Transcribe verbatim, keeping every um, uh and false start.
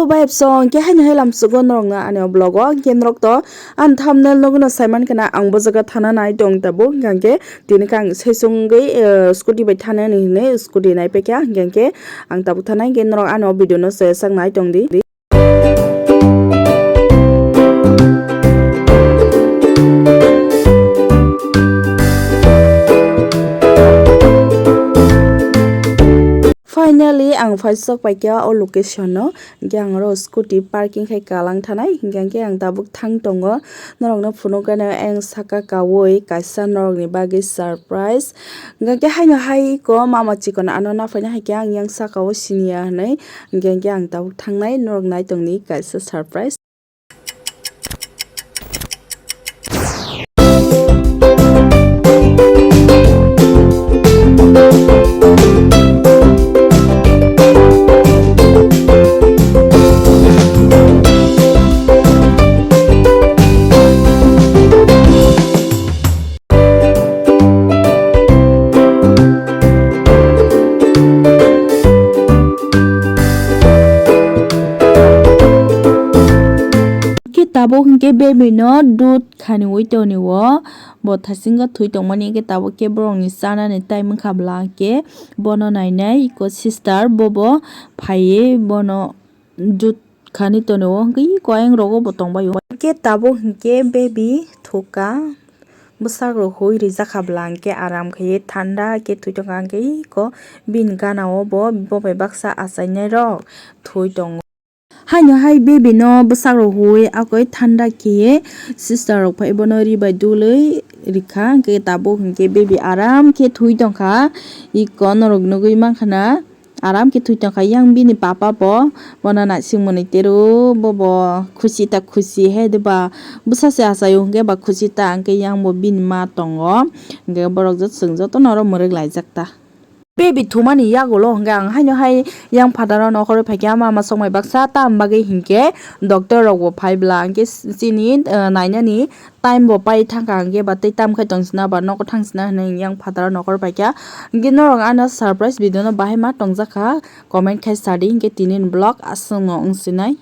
Bai so hwnkhe haino hai lamsugo norokno ani o vlog o, hwnkhe norok to ani thumbnail nugwi no saiman khna ang bo jaga thana nai tong tabuk, hwnkhe tini khe ang saichungwi, eh, scooty bai thana ni hinwi scooty nai paikha, hwnkhe ang tabuk thana, hwnkhe norok ani o video no se sak nai tong di. Finally, ang phaisok paikha o location no, hwnkhe ang oro scooty parking khai kalang thanai, hwnkhe ang tabuk thang tongo, norokno phunukgano ang saka kaui kaisa norokni bagwi surprise, hwnkhe haino hai ko mama chikon ano naphaina hai khe ang yang saka o siniya hinwi, hwnkhe ang tabuk thangnai norok nai tongni kaisa surprise. Khe tabuk hwnkhe baby no dud khaniwi tonwi o, bo thasingo thwi tongmani hwnkhe tabuk khe borokni chanani time wngkha bwla hwnkhe bono nainai iko sister bobo phaiwi bono dud khani tonwi o hwnkhe iko ayang rogo bo tongbai o. Hwnkhe tabuk hwnkhe baby thuka bwsakro hui rijak kha bwla hwnkhe aram khaiwi thanda khe thwi tongkha hwnkhe iko bini gana o bo bobai baksa achainai rok thwi tongo. Haino hai baby no bwsakro hui akoi thanda khe sister rok phai bono ri bai dului rikha, hwnkhe tabuk hwnkhe baby aram khe thwi tongkha. Iko norok nugwi mankha na aram khe thwi tongkha, yang bini papa bo bono naising mwnwi tero, bobo khusi ta khusi he diba bwsa se achaio hwnkhe ba khusi ta hwnkhe yang bo bini ma tongo, hwnkhe borok joto chwng jotono oro mwrwk laijak ta. Baby thumani yagulo hwnkhe ang haino hai yang phataro nokhorwi phaikha, mama songmai baksa tam bagwi hinkhe doctor rokbo phai bwla hinkhe chini, eh, nainani time bo pai thangkha hinkhe ba tei tam khai tongsina ba nogo thangsina hinwi yang phataro nokhorwi phaikha. Hinkhe norok ano surprise video no bahai ma tongjakha comment khai sadi hinkhe tini ni vlog aswkno wngsinai.